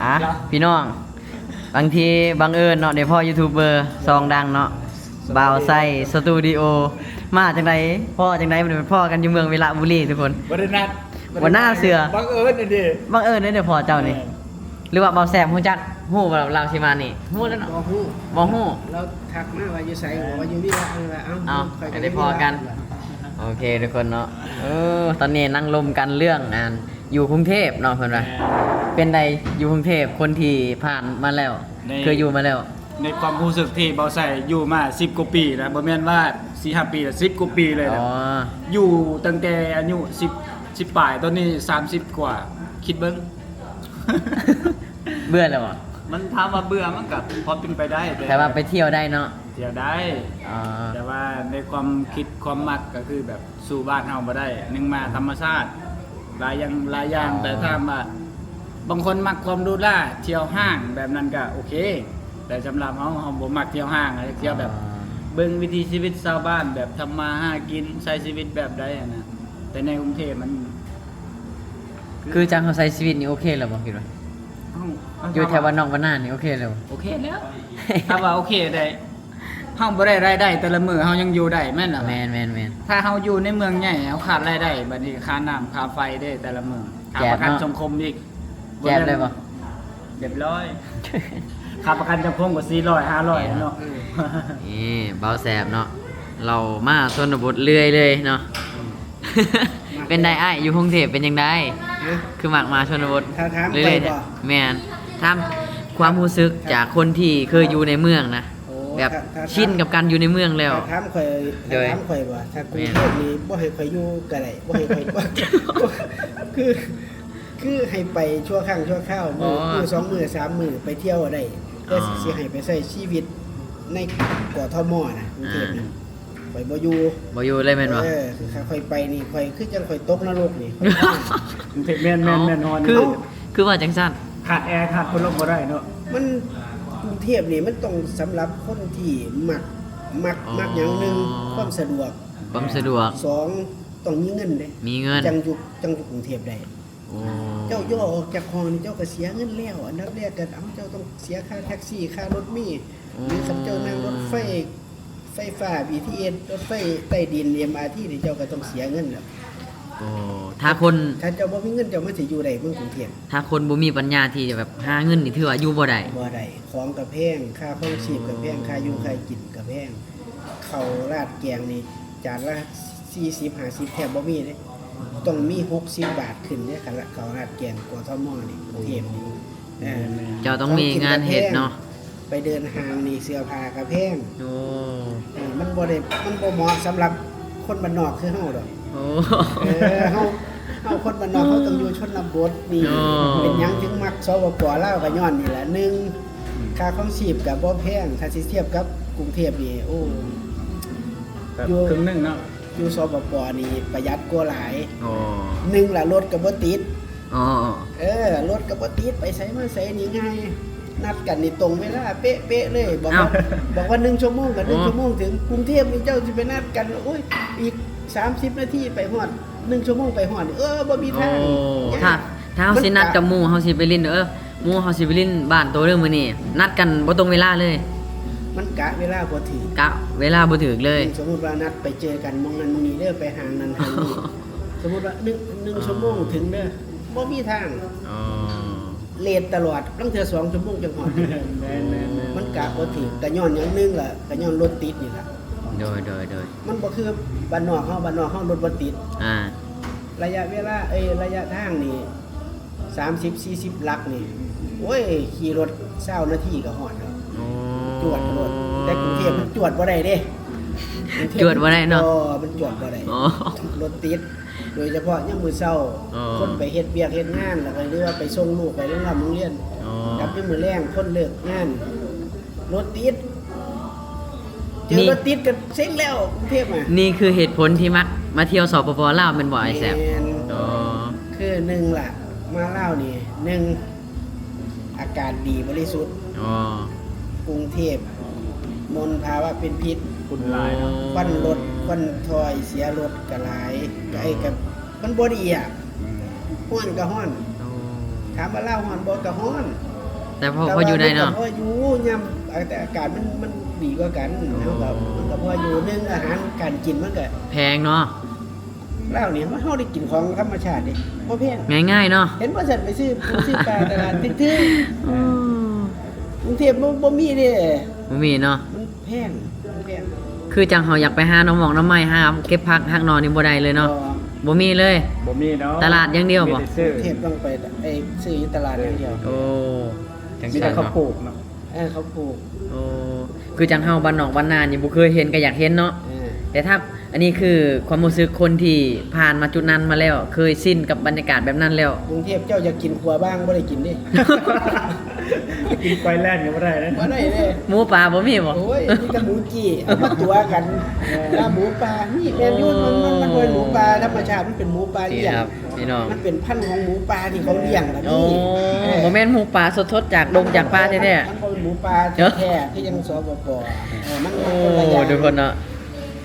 ອ່ະ ພີ່ນ້ອງ ບາງທີບັງເອີນເນາະ ໄດ້ພໍ້ຢູທູບເບີຊ່ອງດັງເນາະ ບ່າວໄຊສະຕູດິໂອ ມາຈັ່ງໃດ ພໍ້ຈັ່ງໃດ ມັນໄປພໍ້ກັນຢູ່ເມືອງວິລະບູລີທຸກຄົນ ບໍ່ໄດ້ນັດ ບໍ່ໜ້າເຊື່ອ ບັງເອີນເດ້ ບັງເອີນເດ້ພໍ້ເຈົ້ານີ້ ແມ່ນ ຫຼືວ່າບ່າວແຊມຮູ້ຈັກ ຮູ້ວ່າລາວຊິມານີ້ ຮູ້ແລ້ວເນາະ ບໍ່ຮູ້ ບໍ່ຮູ້ ລາວທັກມາວ່າຢູ່ໃສ ບອກວ່າຢູ່ວິລະ ເອີ ວ່າ ເອົ້າ ເອົ້າ ຂ້ອຍກໍໄດ້ພໍ້ກັນ ໂອເຄທຸກຄົນເນາະ ເອີ ຕອນນີ້ນັ່ງລົມກັນເລື່ອງ ອັນ ຢູ່ກຸງເທບເນາະ ເພິ່ນວ່າ ແມ່ນ ເປັນໃດຢູ່ກຸງເທບ ຄົນທີ່ຜ່ານມາແລ້ວ ໃນ ເຄີຍຢູ່ມາແລ້ວ ໃນຄວາມຮູ້ສຶກທີ່ບ່າວໄຊຢູ່ມາສິບກວ່າປີແລ້ວ ບໍ່ແມ່ນວ່າສີ່ຫ້າປີ ສິບກວ່າປີເລີຍ ອໍ ຢູ່ຕັ້ງແຕ່ອາຍຸສິບ ສິບປາຍ ຕອນນີ້ສາມສິບກວ່າ ຄິດເບິ່ງ ເບື່ອແລ້ວບໍ່? ມັນ ຖາມວ່າເບື່ອ ມັນກໍພໍເປັນໄປໄດ້ ແຕ່ ແຕ່ວ່າໄປທ່ຽວໄດ້ເນາະ ທ່ຽວໄດ້ ອໍ ແຕ່ວ່າໃນຄວາມຄິດຄວາມມັກກໍຄືແບບ ສູ້ບ້ານເຮົາບໍ່ໄດ້ ໜຶ່ງມາທຳມະຊາດ ຫຼາຍຢ່າງ ຫຼາຍຢ່າງ ອໍ ແຕ່ຖາມວ່າ ບາງຄົນມັກຄວາມຫຼູຫຼາ ທ່ຽວຫ້າງແບບນັ້ນກໍໂອເຄ ແຕ່ສຳລັບເຮົາ ເຮົາບໍ່ມັກທ່ຽວຫ້າງ ເຮົາຢາກທ່ຽວແບບ ອໍ ເບິ່ງວິຖີຊີວິດຊາວບ້ານ ແບບທຳມາຫາກິນ ໃຊ້ຊີວິດແບບໃດຫັ້ນນະ ແຕ່ໃນກຸງເທບມັນ ຄືຈັ່ງເຮົາໃຊ້ຊີວິດນີ້ໂອເຄແລ້ວບໍ່ ຄິດວ່າ ເຮົາ ເຮົາ ຢູ່ແຖວບ້ານນອກບ້ານນານີ້ໂອເຄແລ້ວບໍ່? ໂອເຄແລ້ວ ຖ້າວ່າໂອເຄໄດ້ ເຮົາບໍ່ໄດ້ລາຍໄດ້ແຕ່ລະມື້ ເຮົາຍັງຢູ່ໄດ້ແມ່ນລະ ແມ່ນໆໆ ຖ້າເຮົາຢູ່ໃນເມືອງໃຫຍ່ ເຮົາຂາດລາຍໄດ້ ບາດນີ້ຄ່ານ້ຳຄ່າໄຟເດ້ແຕ່ລະມື້ ຄ່າປະກັນສັງຄົມອີກ ແຈບເລີຍບໍ່? ຮຽບຮ້ອຍ ຄ່າປະກັນສັງຄົມກໍສີ່ຮ້ອຍ ຫ້າຮ້ອຍເນາະ ນີ້ບ່າວແຊມເນາະ ລາວມາຊົນນະບົດເລື້ອຍເລີຍເນາະ ເປັນໃດອ້າຍ ຢູ່ກຸງເທບເປັນຈັ່ງໃດ? ຮະ? ຄືມັກມາຊົນນະບົດ ຖ້າຖາມຂ້ອຍບໍ່? ແມ່ນ ຖາມຄວາມຮູ້ສຶກຈາກຄົນທີ່ເຄີຍຢູ່ໃນເມືອງນະ ໂອ້ ແບບ ຖ້າ ຖ້າ ຊິນກັບການຢູ່ໃນເມືອງແລ້ວ ຖ້າຖາມຂ້ອຍ ໂດຍ ຖ້າຖາມຂ້ອຍບໍ່ ຖ້າກຸງເທບນີ້ ແມ່ນ ບໍ່ໃຫ້ຂ້ອຍຢູ່ກໍໄດ້ ບໍ່ໃຫ້ຂ້ອຍ ຄື ຄືໃຫ້ໄປຊົ່ວຄັ້ງຊົ່ວຄາວ ມື້ ອໍ ມື້ສອງມື້ສາມມື້ໄປທ່ຽວໄດ້ ແຕ່ຊິ ອໍ ຊິໃຫ້ໄປໃຊ້ຊີວິດໃນ ກທມ ນະ ກຸງເທບນະ ອ່າ ຂ້ອຍບໍ່ຢູ່ ບໍ່ຢູ່ເລີຍແມ່ນບໍ່? ເອີ ຄືຖ້າຂ້ອຍໄປນີ້ ຂ້ອຍຄືຈັ່ງຂ້ອຍຕົກນະລົກນີ້ ແມ່ນໆໆ ຮ້ອນ ຄື ຄືວ່າຈັ່ງຊັ້ນ ຂາດແອ ຂາດພັດລົມບໍ່ໄດ້ເນາະ ມັນ ກຸງເທບນີ້ມັນຕ້ອງສຳລັບຄົນທີ່ມັກ ມັກ ອໍ ມັກຫຍັງ ໜຶ່ງ ຄວາມສະດວກ ຄວາມສະດວກ ສອງ ຕ້ອງມີເງິນເດ້ ມີເງິນ ຈັ່ງຢູ່ ຈັ່ງຢູ່ກຸງເທບໄດ້ ໂອ້ ເຈົ້າຍໍອອກຈາກຫ້ອງນີ້ ເຈົ້າກໍເສຍເງິນແລ້ວ ອັນດັບແລກກໍ ເອົາ ເຈົ້າຕ້ອງເສຍຄ່າແທັກຊີ ຄ່າລົດເມ ໂອ້ ຫຼືຄັນເຈົ້ານັ່ງລົດໄຟ ໄຟຟ້າ ບີທີເອສ ລົດໄຟໃຕ້ດິນ ເອັມອາທີ ນີ້ ເຈົ້າກໍຕ້ອງເສຍເງິນແລ້ວ ໂອ້ ຖ້າຄົນ ຖ້າເຈົ້າບໍ່ມີເງິນ ເຈົ້າມາຊິຢູ່ໄດ້ເມືອງກຸງເທບ ຖ້າຄົນບໍ່ມີປັນຍາທີ່ຈະແບບຫາເງິນນີ້ ຖືວ່າຢູ່ບໍ່ໄດ້ ບໍ່ໄດ້ ຂອງກໍແພງ ຄ່າຄອງຊີບກໍແພງ ອໍ ຄ່າຢູ່ຄ່າກິນກໍແພງ ເຂົ້າລາດແກງນີ້ ຈານລະສີ່ສິບ ຫ້າສິບ ແທບບໍ່ມີເດ້ ຕ້ອງມີຫົກສິບບາດຂຶ້ນເດ້ ຄັນລະເຂົ້າລາດແກງ ກທມ ນີ້ ກຸງເທບນີ້ ເອີ ແມ່ນໆ ເຈົ້າຕ້ອງມີງານເຮັດເນາະ ໄປເດີນຫ້າງນີ້ ເສື້ອຜ້າກໍແພງ ໂອ້ ເອີ ມັນບໍ່ໄດ້ ມັນບໍ່ເໝາະສຳລັບຄົນບ້ານນອກຄືເຮົາດອກ ໂອ້ ເອີ ເຮົາ ເຮົາຄົນບ້ານນອກ ເຮົາຕ້ອງຢູ່ຊົນນະບົດນີ້ ໂອ້ ເປັນຫຍັງຈຶ່ງມັກ ສປປ ລາວ ກໍຍ້ອນນີ້ແຫຼະ ໜຶ່ງ ອືມ ຄ່າຄອງຊີບກໍບໍ່ແພງ ຖ້າຊິທຽບກັບກຸງເທບນີ້ ໂອ້ ແບບ ຢູ່ ເຄິ່ງໜຶ່ງເນາະ ຢູ່ ສປປ ນີ້ປະຢັດກວ່າຫຼາຍ ອໍ ໜຶ່ງລະ ລົດກໍບໍ່ຕິດ ອໍ ເອີ ລົດກໍບໍ່ຕິດ ໄປໃສມາໃສນີ້ງ່າຍ ນັດກັນນີ້ຕົງເວລາເປະໆເລີຍ ບອກວ່າ ເອົ້າ ບອກວ່າໜຶ່ງຊົ່ວໂມງກໍໜຶ່ງ ອໍ ຊົ່ວໂມງເຖິງ ກຸງເທບນີ້ເຈົ້າຊິໄປນັດກັນ ໂອ້ຍ ອີກສາມສິບນາທີໄປຮອດ ໜຶ່ງຊົ່ວໂມງໄປຮອດ ເອີ ບໍ່ມີທາງ ໂອ້ ຍາກ ຖ້າ ຖ້າເຮົາຊິນັດກັບໝູ່ ເຮົາຊິໄປຫຼິ້ນ ເອີ ໝູ່ເຮົາຊິໄປຫຼິ້ນບ້ານໂຕເດີມື້ນີ້ ນັດກັນບໍ່ຕົງເວລາເລີຍ ມັນກະເວລາບໍ່ຖືກ ກະເວລາບໍ່ຖືກເລີຍ ສົມມຸດວ່ານັດໄປເຈີກັນໝ່ອງນັ້ນໝ່ອງນີ້ເດີ ໄປຫ້າງນັ້ນຫ້າງນີ້ ສົມມຸດວ່າໜຶ່ງ ໜຶ່ງ ອໍ ຊົ່ວໂມງເຖິງເດີ ບໍ່ມີທາງ ອໍ ເລດຕະຫຼອດ ລາງເທື່ອສອງຊົ່ວໂມງຈັ່ງຮອດ ແມ່ນໆໆ ມັນກະບໍ່ຖືກ ກະຍ້ອນຫຍັງໜຶ່ງລະ ກະຍ້ອນລົດຕິດນີ້ລະ ໂດຍໆໆ ມັນບໍ່ຄືບ້ານນອກເຮົາ ບ້ານນອກເຮົາລົດບໍ່ຕິດ ອ່າ ໄລຍະເວລາ ເອີຍ ໄລຍະທາງນີ້ ສາມສິບ ສີ່ສິບຫຼັກນີ້ ໂອ້ຍ ຂີ່ລົດຊາວນາທີກໍຮອດແລ້ວ ໂອ້ ຈວດໂລດ ແຕ່ກຸງເທບມັນຈວດບໍ່ໄດ້ເດ້ ກຸງເທບ ຈວດບໍ່ໄດ້ເນາະ ບໍ່ ມັນຈວດບໍ່ໄດ້ ອໍ ລົດຕິດ ໂດຍສະເພາະຍາມມື້ເຊົ້າ ອໍ ຄົນໄປເຮັດວຽກເຮັດງານ ແລ້ວກໍ ຫຼືວ່າໄປສົ່ງລູກໄປໂຮງຮ່ຳໂຮງຮຽນ ອໍ ກັບຍາມມື້ແລງຄົນເລີກງານ ລົດຕິດ ເຈີລົດຕິດກໍເຊັງແລ້ວ ກຸງເທບນະ ນີ້ຄືເຫດຜົນທີ່ມັກມາທ່ຽວ ສປປ ລາວ ແມ່ນບໍ່ອ້າຍແຊບ? ແມ່ນ ອໍ ຄືໜຶ່ງລະ ມາລາວນີ້ ໜຶ່ງ ອາກາດດີບໍລິສຸດ ອໍ ກຸງເທບມົນພາວະເປັນພິດ ຝຸ່ນຫຼາຍເນາະ ຄວັນລົດ ຄວັນຖ້ອຍ ເສຍລົດກໍຫຼາຍ ກໍ ເອີ ກໍມັນບໍ່ດີອະ ອືມ ຮ້ອນກໍຮ້ອນ ອໍ ຖາມວ່າລາວຮ້ອນບໍ່? ກໍຮ້ອນ ແຕ່ພໍ ແຕ່ວ່າ ພໍຢູ່ໄດ້ເນາະ ມັນກໍພໍຢູ່ ຍາມ ອາ ແຕ່ອາກາດມັນ ມັນດີກວ່າກັນ ອໍ ເຮົາກໍ ມັນກໍພໍຢູ່ ໜຶ່ງ ອາຫານການກິນມັນກໍ ແພງເນາະ ລາວນີ້ ເຮົາໄດ້ກິນຂອງທຳມະຊາດເດ້ ບໍ່ແພງ ງ່າຍໆເນາະ ເຫັນບໍ່? ຊັ້ນໄປຊື້ປູຊື້ປາຕະຫຼາດຖືກໆ ອໍ ເອີ ກຸງເທບບໍ່ ບໍ່ມີເດ້ ບໍ່ມີເນາະ ມັນແພງ ມັນແພງ ຄືຈັ່ງເຮົາຢາກໄປຫາໜໍ່ໝອກໜໍ່ໄມ້ ຫາເກັບຜັກຫັກໜໍ່ນີ້ບໍ່ໄດ້ເລີຍເນາະ ບໍ່ ບໍ່ມີເລີຍ ບໍ່ມີເນາະ ຕະຫຼາດຢ່າງດຽວບໍ່? ມີແຕ່ຊື້ ກຸງເທບຕ້ອງໄປ ໄອ້ ຊື້ຢູ່ຕະຫຼາດຢ່າງດຽວ ໂອ້ ຈັ່ງຊັ້ນເນາະ ມີແຕ່ເຂົາປູກເນາະ ເອີ ເຂົາປູກ ໂອ້ ຄືຈັ່ງເຮົາບ້ານນອກບ້ານນານີ້ບໍ່ເຄີຍເຫັນກໍຢາກເຫັນເນາະ ເອີ ແຕ່ຖ້າ ອັນນີ້ຄືຄວາມຮູ້ສຶກຄົນທີ່ຜ່ານມາຈຸດນັ້ນມາແລ້ວ ເຄີຍຊິນກັບບັນຍາກາດແບບນັ້ນແລ້ວ ກຸງເທບເຈົ້າຢາກກິນຂົ້ວບ້າງບໍ່ໄດ້ກິນເດ້ ກິນໄກ່ແລ່ນກໍບໍ່ໄດ້ເດ້ ບໍ່ໄດ້ເດ້ ໝູປ່າບໍ່ມີບໍ່? ໂອ້ຍ ມີແຕ່ໝູຈີ້ ເອົາມາຕົວກັນ ເອີ ວ່າໝູປ່າ ນີ້ແມ່ນຢູ່ ມັນ ມັນ ມັນບໍ່ແມ່ນໝູປ່າທຳມະຊາດ ມັນເປັນໝູປ່າລ້ຽງ ນີ້ຄັບ ພີ່ນ້ອງ ມັນເປັນພັນຂອງໝູປ່າທີ່ເຂົາລ້ຽງນະ ໂອ້ ນີ້ ເອີ ບໍ່ແມ່ນໝູປ່າສົດໆຈາກດົງຈາກປ່າແທ້ໆ ມັນບໍ່ແມ່ນໝູປ່າແທ້ໆ ຄືຈັ່ງ ສປປ ເອີ ມັນ ໂອ້ ຄົນລະຢ່າງ ທຸກຄົນເນາະ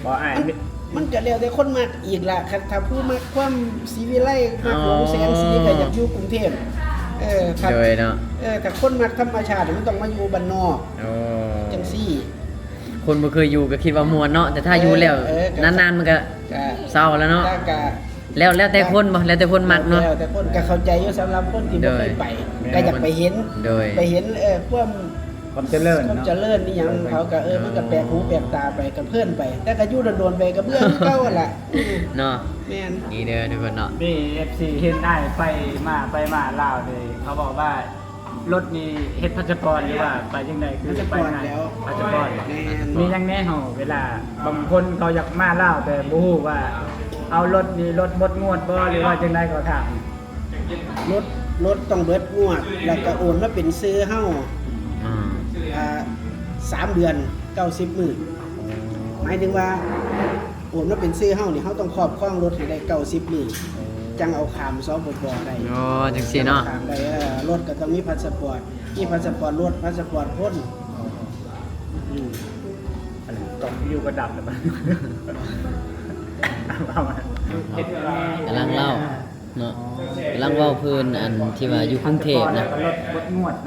ບໍ່ອ້າຍ ມັນ ມັນກໍແລ້ວແຕ່ຄົນມັກອີກລະ ຄັນຖ້າຜູ້ມັກຄວາມສີວິໄລ ມັກຫຼວງແສງສີ ອໍ ກໍຢາກຢູ່ກຸງເທບ ເອີ ຄັນ ໂດຍເນາະ ເອີ ຖ້າຄົນມັກທຳມະຊາດ ມັນຕ້ອງມາຢູ່ບ້ານນອກ ອໍ ຈັ່ງຊີ້ ຄົນບໍ່ເຄີຍຢູ່ກໍຄິດວ່າມ່ວນເນາະ ແຕ່ຖ້າຢູ່ແລ້ວ ເອີ ເອີ ນານໆມັນກໍ ກໍ ເຊົາແລ້ວເນາະ ກໍ ແລ້ວ ແລ້ວແຕ່ຄົນບໍ່ ແລ້ວແຕ່ຄົນມັກເນາະ ແລ້ວແຕ່ຄົນ ກໍເຂົ້າໃຈຢູ່ ສຳລັບຄົນທີ່ບໍ່ເຄີຍໄປ ໂດຍ ກໍຢາກໄປເຫັນ ໂດຍ ໄປເຫັນ ເອີ ຄວາມ ຄວາມຈະເລີນ ຄວາມຈະເລີນ ເນາະ ອີ່ຫຍັງຂອງເຂົາ ກໍ ເອີ ອໍ ມັນກໍແປກຫູແປກຕາໄປ ກໍເພີນໄປ ແຕ່ກໍຢູ່ດົນໆໄປ ກໍເບື່ອຄືເກົ່າຫັ້ນລະ ເນາະ ແມ່ນ ນີ້ເດີທຸກຄົນເນາະ ມີເອັຟຊີເຫັນອ້າຍໄປມາ ໄປມາລາວນີ້ ເຂົາບອກວ່າ ລົດນີ້ເຮັດພາສະປອດ ຫຼືວ່າໄປຈັ່ງໃດ ຄືໄປງານ ພາສະປອດແລ້ວ ພາສະປອດ ແມ່ນ ມີຫຍັງແດ່ເຮົາ ເວລາບາງຄົນເຂົາຢາກມາລາວ ແຕ່ບໍ່ຮູ້ວ່າເອົາລົດນີ້ລົດໝົດງວດບໍ່ ຫຼືວ່າຈັ່ງໃດ ເຂົາຖາມ ລົດ ລົດຕ້ອງເບິດງວດ ແລ້ວກໍໂອນມາເປັນຊື່ເຮົາ ອືມ ອ່າ ສາມເດືອນ ເກົ້າສິບມື້ ໝາຍເຖິງວ່າ ໂອນມາເປັນຊື່ເຮົານີ້ ເຮົາຕ້ອງຄອບຄອງລົດໃຫ້ໄດ້ເກົ້າສິບມື້ ຈັ່ງເອົາຂ້າມ ສປປ ໄດ້ ອໍ ຈັ່ງຊີ້ເນາະ ຈັ່ງເອົາຂ້າມໄດ້ ເອີ ລົດກໍຕ້ອງມີພາສະປອດ ມີພາສະປອດລົດ ພາສະປອດຄົນ ອໍ ອືມ ອັນຕ້ອງຢູ່ກັບດັບແລ້ວ ເອົາ ເອົາ ກຳລັງເລົ່າ ເນາະ ກຳລັງເວົ້າເພິ່ນ ອັນທີ່ວ່າຢູ່ກຸງເທບນະ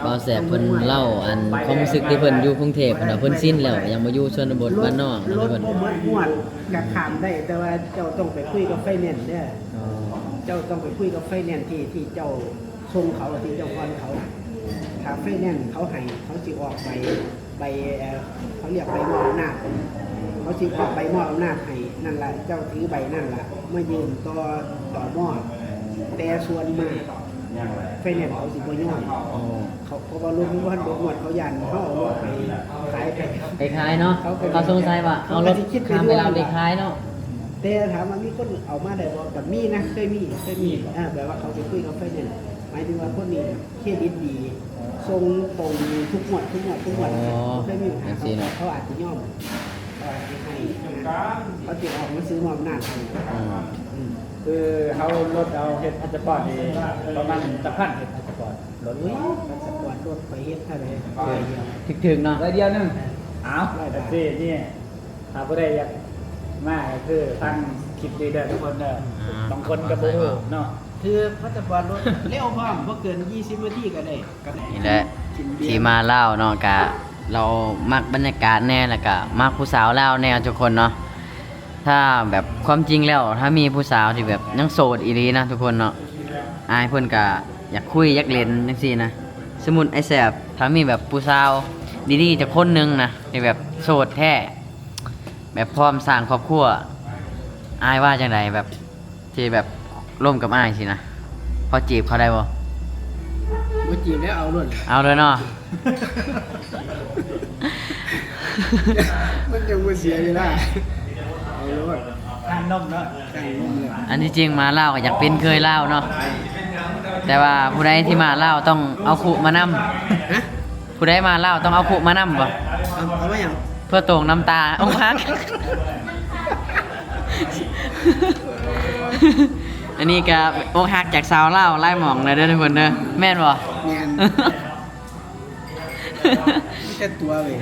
ບ່າວແສບເພິ່ນເລົ່າ ອັນຄວາມຮູ້ສຶກທີ່ເພິ່ນຢູ່ກຸງເທບ ເພິ່ນວ່າເພິ່ນຊິນແລ້ວ ຍັງບໍ່ຢູ່ຊົນນະບົດບ້ານນອກນະ ລົດບໍ່ໝົດງວດກໍຂ້າມໄດ້ ແຕ່ວ່າເຈົ້າຕ້ອງໄປຄຸຍກັບໄຟແນນເດີ ອໍ ເຈົ້າຕ້ອງໄປຄຸຍກັບໄຟແນນທີ່ ທີ່ເຈົ້າ ສົ່ງເຂົາ ທີ່ເຈົ້າຜ່ອນເຂົາ ຖ້າໄຟແນນເຂົາໃຫ້ ເຂົາຊິອອກໃບ ໃບ ເຂົາຮຽກໃບມອບອຳນາດ ເຂົາຊິອອກໃບມອບອຳນາດໃຫ້ ນັ້ນລະ ເຈົ້າຖືໃບນັ້ນລະ ມາຍື່ນຕໍ່ ຕມ ແຕ່ສ່ວນມາກໄຟແນນເຂົາຊິບໍ່ຍອມ ອໍ ເຂົາ ເພາະວ່າລົດມັນບໍ່ທັນເບິດງວດ ເຂົາຢ້ານເຮົາເອົາລົດໄປຂາຍ ໄປ ໄປຂາຍເນາະ ເຂົາກໍ ເຂົາສົງໄສວ່າເອົາລົດຂ້າມໄປລາວໄປຂາຍເນາະ ແຕ່ຖາມວ່າມີຄົນເອົາມາໄດ້ບໍ່ ກໍມີນະ ເຄີຍມີ ເຄີຍມີ ເອີ ແບບວ່າເຂົາໄປຄຸຍກັບໄຟແນນ ໝາຍເຖິງວ່າຄົນນີ້ເຄຣດິດດີ ສົ່ງຕົງທຸກງວດ ທຸກງວດ ທຸກງວດ ອໍ ເຄີຍມີບັນຫາ ຈັ່ງຊີ້ເນາະ ເຂົາອາດຈະຍອມ ເຂົາອາດຈະໃຫ້ນະ ເຂົາຊິອອກໜັງສືມອບອຳນາດໃຫ້ ອືມ ອືມ ຄືເຮົາລົດເຮົາເຮັດພາສະປອດນີ້ ປະມານຈັກພັນເຮັດພາສະປອດລົດ ໂອ້ຍ ພາສະປອດລົດຂ້ອຍເຮັດເທົ່າໃດ ຮ້ອຍດຽວ ຖືກໆເນາະ ຮ້ອຍດຽວໜຶ່ງ ເອີ ອ້າວ ຮ້ອຍບາດ ຈັ່ງຊີ້ນີ້ ຖ້າຜູ້ໃດຢາກມາກໍຄືຟັງຄລິບນີ້ເດີທຸກຄົນເດີ ອ່າ ບາງຄົນກໍບໍ່ຮູ້ເນາະ ຖືກພາສະປອດລົດ ເລັວພ້ອມ ບໍ່ເກີນຊາວນາທີກໍໄດ້ ກໍໄດ້ ນີ້ແຫຼະ ທີ່ມາລາວເນາະ ກະລາວມັກບັນຍາກາດແດ່ ແລ້ວກະມັກຜູ້ສາວລາວແດ່ທຸກຄົນເນາະ ຖ້າແບບຄວາມຈິງແລ້ວ ຖ້າມີຜູ້ສາວທີ່ແບບຍັງໂສດອີ່ຫຼີນະທຸກຄົນເນາະ ອ້າຍເພິ່ນກະຢາກຄຸຍຢາກຫຼິ້ນຈັ່ງຊີ້ນະ ສົມມຸດອ້າຍແສບ ຖ້າມີແບບຜູ້ສາວດີໆຈັກຄົນໜຶ່ງນະ ທີ່ແບບໂສດແທ້ ແບບພ້ອມສ້າງຄອບຄົວ ອ້າຍວ່າຈັ່ງໃດ ແບບທີ່ແບບລົມກັບອ້າຍຊີ້ນະ ພໍຈີບເຂົາໄດ້ບໍ່? ບໍ່ຈີບແລ້ວ ເອົາໂລດ ເອົາເລີຍເນາະ ມັນຈັ່ງບໍ່ເສຍເວລາ ເອົາໂລດ ຂ້າງນົມເນາະ ຂ້າງນົມເລີຍ ອັນທີ່ຈິງມາລາວກໍຢາກເປັນເຂີຍລາວເນາະ ແຕ່ວ່າຜູ້ໃດທີ່ມາລາວຕ້ອງເອົາຄຸມານຳ ຮະ? ຜູ້ໃດມາລາວຕ້ອງເອົາຄຸມານຳບໍ່? ເອົາ ເອົາມາຫຍັງ? ເພື່ອໂຕ່ງນ້ຳຕາອົກຫັກ ອັນນີ້ກໍອົກຫັກຈາກຊາວລາວຫຼາຍໝ່ອງແລ້ວເດີທຸກຄົນເດີ ແມ່ນບໍ່? ແມ່ນ ມີແຕ່ຕົວເວີຍ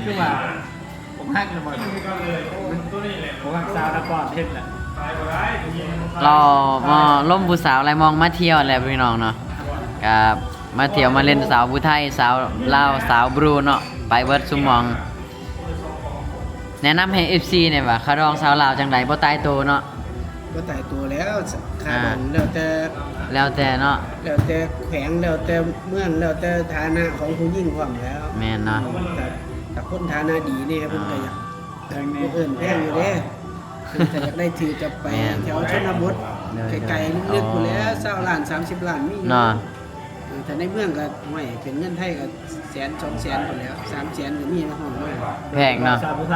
ຄືວ່າອົກຫັກແລ້ວບໍ່? ອົກຫັກຊາວນະຄອນເຮັດແຫຼະ ລາວມາລົມຜູ້ສາວຫຼາຍໝ່ອງ ມາທ່ຽວແຫຼະພີ່ນ້ອງເນາະ ກໍ ມາທ່ຽວມາຫຼິ້ນ ສາວຜູ້ໄທ ສາວລາວ ສາວບຣູເນາະ ໄປເບິດຊຸມມອງ. ແນະນຳໃຫ້ເອັຟຊີແດ່ວ່າ ຄ່າດອງສາວລາວຈັ່ງໃດ ບໍ່ຕາຍໂຕເນາະ? ບໍ່ຕາຍໂຕແລ້ວ ຄ່າດອງ ອ່າ ແລ້ວແຕ່ ແລ້ວແຕ່ເນາະ ແລ້ວແຕ່ແຂວງ ແລ້ວແຕ່ເມືອງ ແລ້ວແຕ່ຖານະຂອງຜູ້ຍິງພ້ອມແລ້ວ. ແມ່ນເນາະ ອືມ ຖ້າ ຖ້າຄົນຖານະດີນີ້ ເພິ່ນກໍຢາກ ອ່າ ເອີ້ນແພງຢູ່ເດ້ ເພິ່ນກໍຢາກໄດ້ຖືກກັບໄປ ແມ່ນ ແຖວຊົນນະບົດ ໂດຍໆ ໄກໆ ເລິກໆ ພຸ້ນແຫຼະ ອໍ ຊາວລ້ານ ສາມສິບລ້ານ ມີຢູ່ເນາະ. ເອີ ຖ້າໃນເມືອງກໍ ຫ້ວຍ ເປັນເງິນໄທກໍແສນສອງແສນພຸ້ນແຫຼະ ສາມແສນກໍມີ ຮອດ ແພງເນາະ ສາວຜູ້ໄທ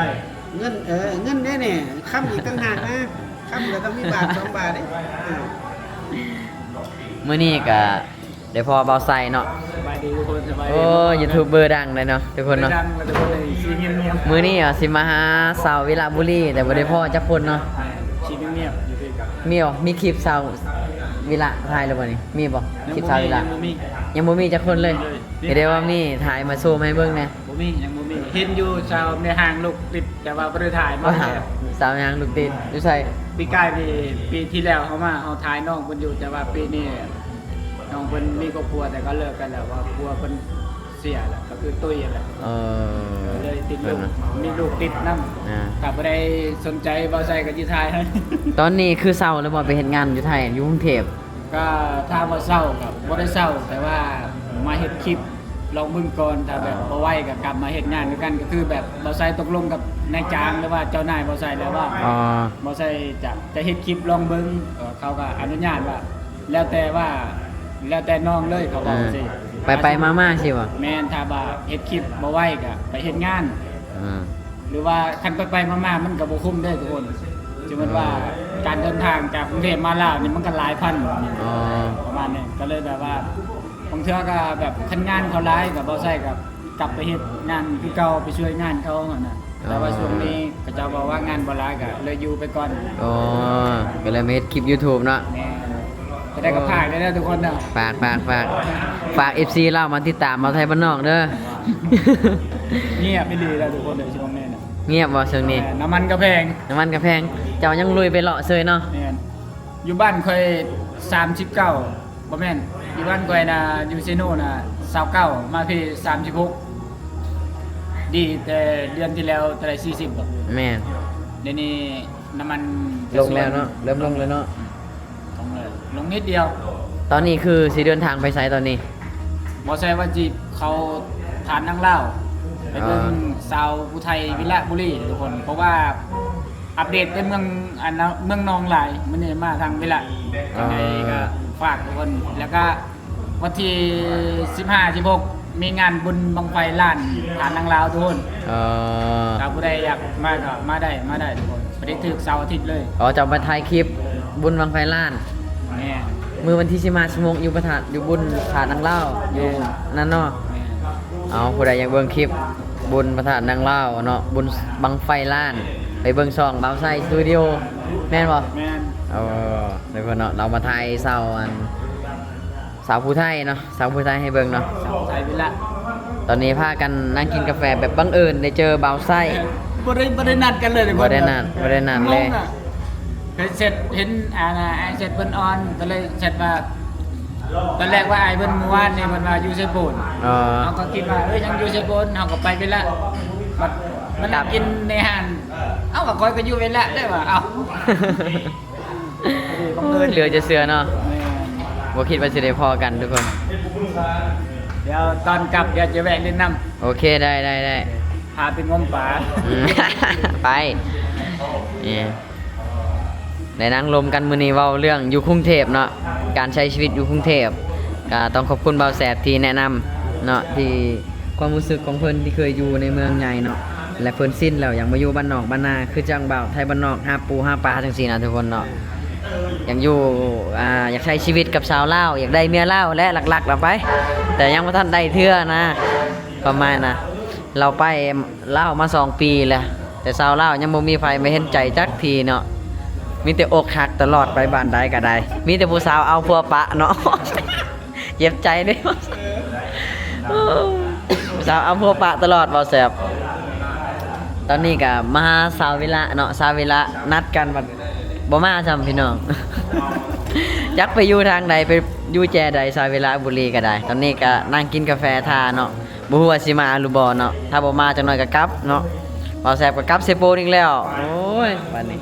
ເງິນ ເອີ ເງິນເດ້ນີ້ ຄຳອີກຕ່າງຫາກນະ ຄຳກໍຕ້ອງມີບາດສອງບາດເດ້. ເອີ ມື້ນີ້ກໍໄດ້ພໍ້ບ່າວໄຊເນາະ ສະບາຍດີທຸກຄົນ ສະບາຍດີ ໂອ້ ຢູທູບເບີດັງເລີຍເນາະ ທຸກຄົນເນາະ ດັງແລ້ວ ທຸກຄົນເລີຍ ຊີງຽບໆ ມື້ນີ້ອະ ຊິມາຫາສາວວິລະບູລີ ແຕ່ບໍ່ໄດ້ພໍ້ຈັກຄົນເນາະ ຊີງຽບໆ ຢູ່ທີ່ກັນ ມີບໍ່ ມີຄລິບສາວວິລະຖ່າຍແລ້ວບໍ່ນີ້ ມີບໍ່? ຄລິບສາວວິລະ ຍັງບໍ່ມີ ຍັງບໍ່ມີຈັກຄົນເລີຍ ຍັງບໍ່ມີເລີຍ ມີແຕ່ວ່າມີ ຖ່າຍມາໂຊມໃຫ້ເບິ່ງແດ່. ບໍ່ມີ ຍັງບໍ່ມີ ເຫັນຢູ່ສາວແມ່ຮ້າງລູກຕິດ ແຕ່ວ່າບໍ່ໄດ້ຖ່າຍມາແລ້ວ. ສາວແມ່ຮ້າງລູກຕິດ ຢູ່ໃສ? ປີກາຍ ປີ ປີທີ່ແລ້ວເຮົາມາ ເຮົາຖ່າຍນ້ອງເພິ່ນຢູ່ ແຕ່ວ່າປີນີ້ນ້ອງເພິ່ນມີຄອບຄົວ ແຕ່ກໍເລີກກັນແລ້ວ ວ່າຜົວເພິ່ນເສຍແລ້ວ ກໍຄືຕຸ້ຍແລ້ວ. ເອີ ກໍເລີຍຕິດລູກ ເອີ ມີລູກຕິດນຳ ອ່າ ຖ້າຜູ້ໃດສົນໃຈ ບ່າວໄຊກໍຊິຖ່າຍໃຫ້. ຕອນນີ້ຄືເຊົາແລ້ວບໍ່ ໄປເຮັດງານຢູ່ໄທ ຢູ່ກຸງເທບ? ກໍຖາມວ່າເຊົາກໍບໍ່ໄດ້ເຊົາ ແຕ່ວ່າມາເຮັດຄລິບລອງເບິ່ງກ່ອນ ຖ້າແບບ ອໍ ບໍ່ໄຫວກໍກັບມາເຮັດງານຄືກັນ ກໍຄືແບບບ່າວໄຊຕົກລົງກັບນາຍຈ້າງ ຫຼືວ່າເຈົ້ານາຍບ່າວໄຊແລ້ວວ່າ ອໍ ບ່າວໄຊຈະ ຈະເຮັດຄລິບລອງເບິ່ງ ເຂົາກໍອະນຸຍາດວ່າ ແລ້ວແຕ່ວ່າ ແລ້ວແຕ່ນ້ອງເລີຍ ເຂົາເວົ້າ ອ່າ ຊີ້ ໄປໆມາໆຊີ້ບໍ່? ແມ່ນ ຖ້າວ່າເຮັດຄລິບບໍ່ໄຫວກໍໄປເຮັດງານ ອ່າ ຫຼືວ່າຄັນໄປໆມາໆ ມັນກໍບໍ່ຄຸ້ມເດ້ທຸກຄົນ ສົມມຸດວ່າ ເອີ ການເດີນທາງຈາກກຸງເທບມາລາວນີ້ ມັນກໍຫຼາຍພັນ ອໍ ປະມານນີ້ ກໍເລີຍແບບວ່າ ບາງເທື່ອກໍແບບຄັນງານເຂົາຫຼາຍ ກໍບໍ່ໃຊ້ ກໍກັບໄປເຮັດງານຄືເກົ່າ ໄປຊ່ວຍງານເຂົາຫັ້ນນະ ອໍ ແຕ່ວ່າຊ່ວງນີ້ເຂົາເຈົ້າບອກວ່າງານບໍ່ຫຼາຍ ກໍເລີຍຢູ່ໄປກ່ອນ ອໍ ກໍເລີຍມາເຮັດຄລິບຢູທູບເນາະ ແມ່ນ ຈະໄດ້ກໍຝາກໄດ້ເດີທຸກຄົນເດີ ຝາກ ຝາກ ຝາກ ຝາກເອັຟຊີລາວມາຕິດຕາມບ່າວໄທບ້ານນອກເດີ ງຽບອີ່ຫຼີແລ້ວທຸກຄົນເດີ ຊ່ວງນີ້ນະ ງຽບບໍ່ຊ່ວງນີ້? ແມ່ນ ນ້ຳມັນກໍແພງ ນ້ຳມັນກໍແພງ ເຈົ້າຍັງລຸຍໄປເລາະເຊີຍເນາະ ແມ່ນ ຢູ່ບ້ານຂ້ອຍສາມສິບເກົ້າ ບໍ່ແມ່ນ ຢູ່ບ້ານຂ້ອຍນະ ຢູ່ເຊໂນນະ ຊາວເກົ້າ ມາພີ້ ສາມສິບຫົກ ດີແຕ່ເດືອນທີ່ແລ້ວເທົ່າໃດ ສີ່ສິບບໍ່? ແມ່ນ ດຽວນີ້ນ້ຳມັນ ລົງແລ້ວເນາະ ເລີ່ມລົງແລ້ວເນາະ ອືມ ລົງເລີຍ ລົງນິດດຽວ ຕອນນີ້ຄືຊິເດີນທາງໄປໃສຕອນນີ້? ບໍ່ໃຊ່ວ່າຊິເຂົ້າທາດນາງລາວ ໄປເບິ່ງ ອໍ ສາວຜູ້ໄທວິລະບູລີທຸກຄົນ ເພາະວ່າອັບເດດແຕ່ເມືອງ ອັນນະ ເມືອງນອງຫຼາຍ ມື້ນີ້ມາທາງວິລະ ຈັ່ງໃດກໍ ອໍ ຝາກທຸກຄົນ ແລ້ວກໍ ວັນທີສິບຫ້າ ສິບຫົກ ມີງານບຸນບັ້ງໄຟລ້ານທາດນາງລາວທຸກຄົນ ອໍ ຖ້າຜູ້ໃດຢາກມາກໍມາໄດ້ ມາໄດ້ທຸກຄົນ ບໍ່ໄດ້ຖືກເສົາອາທິດເລີຍ ອໍ ເຈົ້າມາຖ່າຍຄລິບບຸນບັ້ງໄຟລ້ານ ແມ່ນ ມື້ວັນທີສິບຫ້າ ສິບຫົກ ຢູ່ພະທາດ ຢູ່ບຸນພະທາດນາງລາວ ຢູ່ ແມ່ນ ນັ້ນເນາະ ແມ່ນ ເອົາ ຜູ້ໃດຢາກເບິ່ງຄລິບບຸນພະທາດນາງລາວເນາະ ບຸນບັ້ງໄຟລ້ານ ໄປເບິ່ງຊ່ອງບ່າວໄຊສະຕູດິໂອ ແມ່ນບໍ່? ແມ່ນ ເອີ ທຸກຄົນເນາະ ລາວມາຖ່າຍເສົາ ອັນ ສາວຜູ້ໄທເນາະ ສາວຜູ້ໄທໃຫ້ເບິ່ງເນາະ ສາວຜູ້ໄທວິລະ ຕອນນີ້ພາກັນນັ່ງກິນກາແຟແບບບັງເອີນໄດ້ເຈີບ່າວໄຊ ບໍ່ໄດ້ ບໍ່ໄດ້ນັດກັນເລີຍ ບໍ່ໄດ້ນັດ ບໍ່ໄດ້ນັດເລີຍ ໄປເຊັດ ເຫັນ ອ່າ ອ້າຍເຊັດເພິ່ນອອນ ກໍເລີຍເຊັດວ່າ ຕອນແລກວ່າອ້າຍເພິ່ນມື້ວານນີ້ເພິ່ນວ່າຢູ່ໄຊໂປນ ເອີ ເຮົາກໍຄິດວ່າ ເອີ ຍັງຢູ່ໄຊໂປນ ເຮົາກໍໄປວິລະ ບັດມານັ່ງກິນໃນຮ້ານ ເອົ້າ ກໍຂ້ອຍກໍຢູ່ວິລະໄດ້ວ່າ ເອົ້າ ໂອ້ຍ ເຫຼືອຈະເຊື່ອເນາະ ແມ່ນ ບໍ່ຄິດວ່າຊິໄດ້ພໍ້ກັນທຸກຄົນ ດຽວຕອນກັບ ດຽວຈະແວະຫຼິ້ນນຳ ໂອເຄ ໄດ້ ໄດ້ ໄດ້ ພາໄປງົມປາ ອືມ ໄປ ນີ້ ໄດ້ນັ່ງລົມກັນມື້ນີ້ ເວົ້າເລື່ອງຢູ່ກຸງເທບເນາະ ການໃຊ້ຊີວິດຢູ່ກຸງເທບ ກໍຕ້ອງຂອບຄຸນບ່າວແສບທີ່ແນະນຳເນາະ ທີ່ ຄວາມຮູ້ສຶກຂອງເພິ່ນທີ່ເຄີຍຢູ່ໃນເມືອງໃຫຍ່ເນາະ ແລະ ເພິ່ນຊິນແລ້ວ ຢາກມາຢູ່ບ້ານນອກບ້ານນາ ຄືຈັ່ງບ່າວໄທບ້ານນອກຫາປູຫາປາຈັ່ງຊີ້ນະທຸກຄົນເນາະ ຢາກຢູ່ ອ່າ ຢາກໃຊ້ຊີວິດກັບສາວລາວ ຢາກໄດ້ເມຍລາວ ແລະ ຫຼັກໆລະໄປ ແຕ່ຍັງບໍ່ທັນໄດ້ເທື່ອນະ ຄວາມໝາຍນະ ລາວໄປລາວມາສອງປີແລ້ວ ແຕ່ສາວລາວຍັງບໍ່ມີໃຜມາເຫັນໃຈຈັກທີເນາະ ມີແຕ່ອົກຫັກຕະຫຼອດ ໄປບ້ານໃດກໍໄດ້ ມີແຕ່ຜູ້ສາວເອົາຜົວປະເນາະ. ເຈັບໃຈເດ້ ສາວເອົາຜົວປະຕະຫຼອດ ເວົ້າແຊບ ຕອນນີ້ກະມາຫາສາວວິລະເນາະ ສາວວິລະນັດກັນບັດບໍ່ມາຊ້ຳພີ່ນ້ອງ ຈັກໄປຢູ່ທາງໃດ ໄປ ຢູ່ແຈໃດ ຊາວວິລະບູລີກໍໄດ້ ຕອນນີ້ກໍນັ່ງກິນກາແຟຖ້າເນາະ ບໍ່ຮູ້ວ່າຊິມາຫຼືບໍ່ເນາະ ຖ້າບໍ່ມາຈັກໜ່ອຍກໍກັບເນາະ ບ່າວແຊບກໍກັບເຊໂປນອີກແລ້ວ ໂອ້ຍ ບາດນີ້